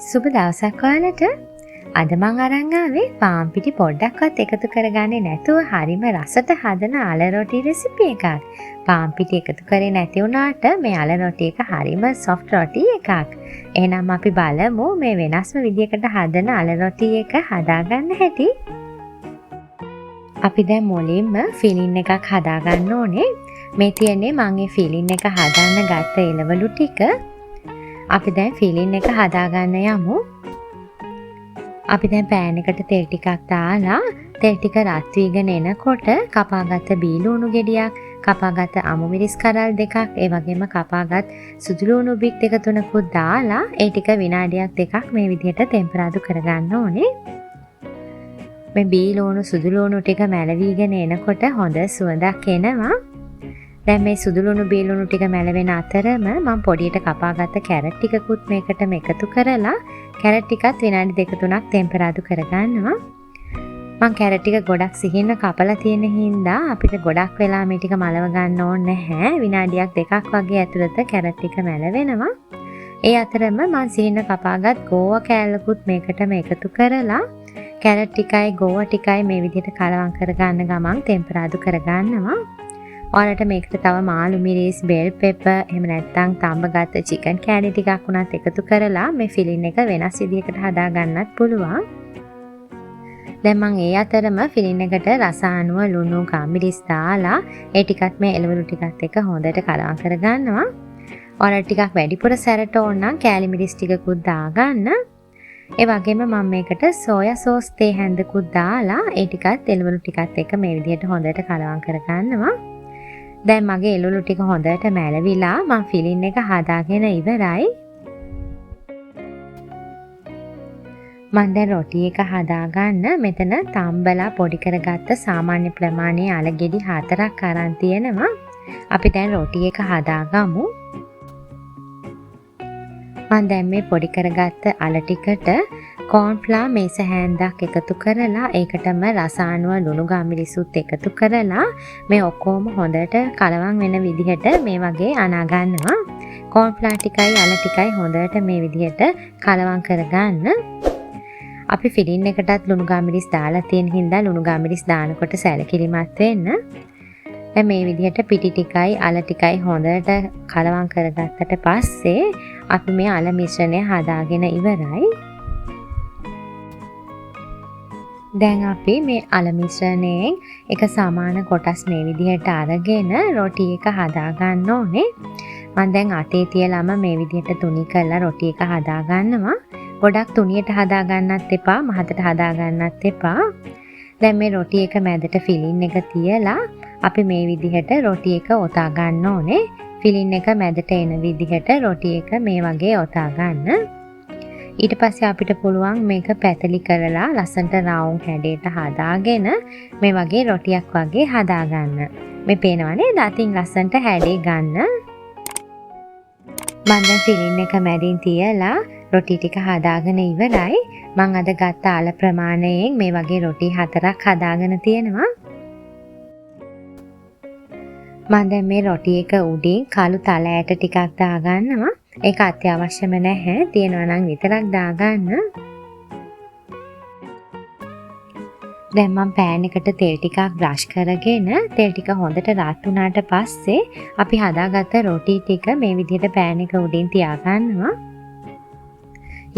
සුබ දවසක් ඔයාලට. අද මං අරන් ආවේ පාන් පිටි පොඩ්ඩක්වත් එකතු කරගන්නේ නැතුව හරිම රසට හදන අල රොටි රෙසිපි එකක්. පාන් පිටි එකතු කරේ නැති වුණාට මේ අල රොටි එක හරිම සොෆ්ට් රොටි එකක්. එහෙනම් අපි බලමු මේ වෙනස්ම විදියකට හදන අල රොටි එක හදාගන්න හැටි. අපි දැන් මුලින්ම ෆිලින් එකක් හදාගන්න ඕනේ. මේ තියෙන්නේ මං ඒ ෆිලින් එක හදන්න ගත්ත එළවලු ටික. අපි දැන් ෆිලින් එක හදාගන්න යමු. අපි දැන් පෑන් එකට තෙල් ටිකක් දාලා තෙල් ටික රත් වීගෙන එනකොට කපාගත්ත බීලුණු ගෙඩියක්, කපාගත්ත අමු මිරිස් කරල් දෙකක්, ඒ වගේම කපාගත් සුදු ලුණු බික් දෙක තුනකුත් දාලා ඒ ටික විනාඩියක් දෙකක් මේ විදිහට තෙම්පරාදු කරගන්න ඕනේ. මේ බීලුණු සුදු ලුණු ටික මැලවීගෙන එනකොට හොඳ සුවඳක් එනවා. දැන් මේ සුදු ලුණු බීලුණු ටික මැලවෙන අතරම මම පොඩියට කපාගත්ත කැරට් ටිකකුත් මේකටම එකතු කරලා කැරට් ටිකත් විනාඩි දෙක තුනක් තෙම්පරාදු කරගන්නවා. මං කැරට් ටික ගොඩක් සිහින්ව කපලා තියෙන හින්දා අපිට ගොඩක් වෙලා මේ ටික මලව ගන්න ඕනේ නැහැ. විනාඩියක් දෙකක් වගේ ඇතුළත කැරට් ටික මැලවෙනවා. ඒ අතරම මං සිහින්ව කපාගත් ගෝවා කෑල්ලකුත් මේකටම එකතු කරලා කැරට් ටිකයි ගෝවා ටිකයි මේ විදිහට කලවම් කරගන්න ගමන් තෙම්පරාදු කරගන්නවා. ඔයාලට මේකට තව මාළු මිරිස්, බෙල් පෙපර්, එහෙම නැත්නම් තඹගත් චිකන් කෑලි ටිකක් වුණත් එකතු කරලා මේ ෆිලින් එක වෙනස් විදිහකට හදා ගන්නත් පුළුවන්. දැන් මං ඒ අතරම ෆිලින් එකට රස අනුව ලුණු, ගම්මිරිස් දාලා ඒ ටිකත් මේ එළවලු ටිකත් එක්ක හොඳට කලවම් කරගන්නවා. ඔයාලට ටිකක් වැඩිපුර සැරට ඕන නම් කෑලි මිරිස් ටිකකුත් දාගන්න. ඒ වගේම මම මේකට සෝයා සෝස් තේ හැන්දකුත් දාලා ඒ ටිකත් එළවලු ටිකත් එක්ක මේ විදිහට හොඳට කලවම් කරගන්නවා. දැන් මගේ එළවලු ටික හොඳට මැලවිලා මං ෆිලින් එක හදාගෙන ඉවරයි. මං දැන් රොටි එක හදාගන්න මෙතන තම්බලා පොඩි කරගත්ත සාමාන්‍ය ප්‍රමාණයේ අල ගෙඩි 4ක් අරන් තියෙනවා. අපි දැන් රොටි එක හදාගමු. මං දැන් මේ පොඩි කරගත්ත අල ටිකට කෝන්ෆ්ලා මේස හැන්දක් එකතු කරලා ඒකටම රස අනුව ලුණු ගම්මිරිසුත් එකතු කරලා මේ ඔක්කොම හොඳට කලවම් වෙන විදිහට මේ වගේ අනා ගන්නවා. කෝන්ෆ්ලා ටිකයි අල ටිකයි හොඳට මේ විදිහට කලවම් කරගන්න. අපි ෆිලින් එකටත් ලුණු ගම්මිරිස් දාලා තියෙන හින්දා ලුණු ගම්මිරිස් දානකොට සැලකිලිමත් වෙන්න. දැන් මේ විදිහට පිටි ටිකයි අල ටිකයි හොඳට කලවම් කරගත්තට පස්සේ අපි මේ අල මිශ්‍රණය හදාගෙන ඉවරයි. දැන් අපි මේ අල මිශ්‍රණයෙන් එක සමාන කොටස් මේ විදිහට අරගෙන රොටි එක හදාගන්න ඕනේ. මං දැන් අතේ තියලම මේ විදිහට තුනි කරලා රොටි එක හදාගන්නවා. ගොඩක් තුනියට හදාගන්නත් එපා, මහතට හදාගන්නත් එපා. දැන් මේ රොටි එක මැදට ෆිලින් එක තියලා අපි මේ විදිහට රොටි එක ඔතා ගන්න ඕනේ. ෆිලින් එක මැදට එන විදිහට රොටි එක මේ වගේ ඔතා ගන්න. ඊට පස්සේ අපිට පුළුවන් මේක පැතලි කරලා ලස්සනට රවුම් හැඩයට හදාගෙන මේ වගේ රොටියක් වගේ හදාගන්න. මේ පේනවා නේද? අතින් ලස්සනට හැඩේ ගන්න. මං දැන් ෆිලින් එක මැදින් තියලා රොටි ටික හදාගෙන ඉවරයි. මං අද ගත්ත අල ප්‍රමාණයෙන් මේ වගේ රොටි 4ක් හදාගෙන තියෙනවා. මං දැන් මේ රොටි එක උඩින් කළු තල ඇට ටිකක් දාගන්නවා. ඒක අත්‍යවශ්‍යම නැහැ. තියෙනවා නම් විතරක් දාගන්න. දැන් මං පෑන් එකට තෙල් ටිකක් බ්‍රෂ් කරගෙන තෙල් ටික හොඳට රත් වුණාට පස්සේ අපි හදාගත්ත රොටි ටික මේ විදිහට පෑන් එක උඩින් තියාගන්නවා.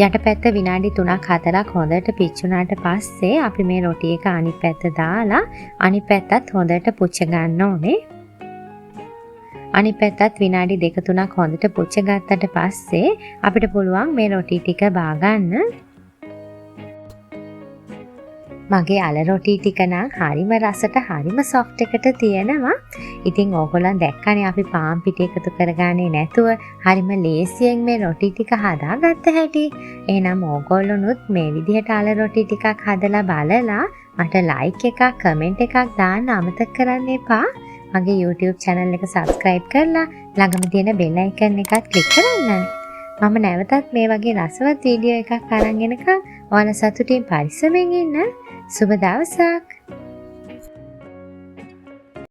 යටපැත්ත විනාඩි තුනක් හතරක් හොඳට පිච්චුණාට පස්සේ අපි මේ රොටි එක අනිත් පැත්ත දාලා අනිත් පැත්තත් හොඳට පුච්ච ගන්න ඕනේ. අනිත් පැත්තත් විනාඩි දෙක තුනක් හොඳට පුච්ච ගත්තට පස්සේ අපිට පුළුවන් මේ රොටි ටික බාගන්න. මගේ අල රොටි ටික නම් හරිම රසට හරිම සොෆ්ට් එකට තියෙනවා. ඉතින් ඕගොල්ලන් දැක්කනේ අපි පාන් පිටි එකතු කරගන්නේ නැතුව හරිම ලේසියෙන් මේ රොටි ටික හදාගත්ත හැටි. එහෙනම් ඕගොල්ලොනුත් මේ විදිහට අල රොටි ටිකක් හදලා බලලා මට ලයික් එකක් කමෙන්ට් එකක් දාන්න අමතක කරන්න එපා. මගේ YouTube channel එක subscribe කරලා ළඟම තියෙන bell icon එකත් ක්ලික් කරන්න. මම නැවතත් මේ වගේ රසවත් වීඩියෝ එකක් අරන් එනකම් ඔයාලා සතුටින් පරිස්සමෙන් ඉන්න. සුබ දවසක්.